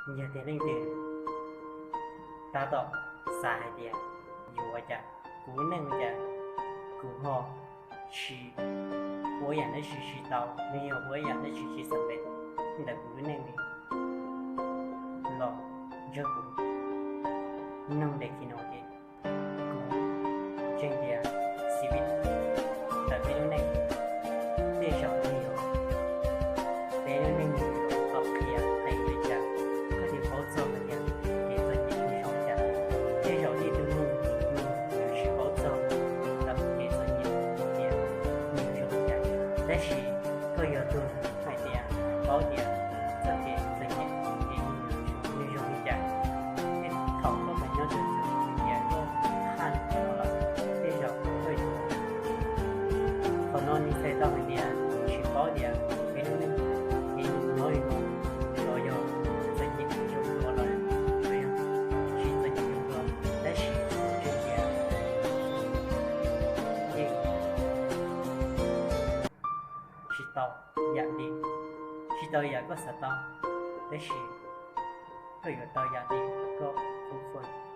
Yog tias leej twg tab tom xav hais tias yuav ua cas, kuv lub neej ua cas kuv ho tsis ua yam dab tsi tsis tau, nws yog ua yam dab tsi tsis xam pem ntawm kuv lub neej li, los nrog kuv mloog daim khi no ces kuv ntseeg tias xib pib ntawm peb lub neej tej zaum nws yuav, peb lub neej nws yuav tau qhia qee li cas, koj thiaj paub txog hais tias kev txom nyem nws zoo li cas. Tej zaum tej tug neeg nws yuav tsis paub txog tau kev txom nyem tias nws zoo li cas, tab sis koj yog tus hais tias paub tias txoj kev txom nyem ces nws zoo li cas. Thiab thaum koj nyob ntawm tus tias koj haj no lawm, tej zaum koj yuav, qhov no nws txhais tau hais tias tsis paub tias kev nws nyob li no los yog txom nyem zoo dua los yog tsis txom nyem zoo dua, tab sis tseem tias yeej tsis tau yam li, tsis tau yam koj xav tau, tab sis koj yuav tau yam li koj kuj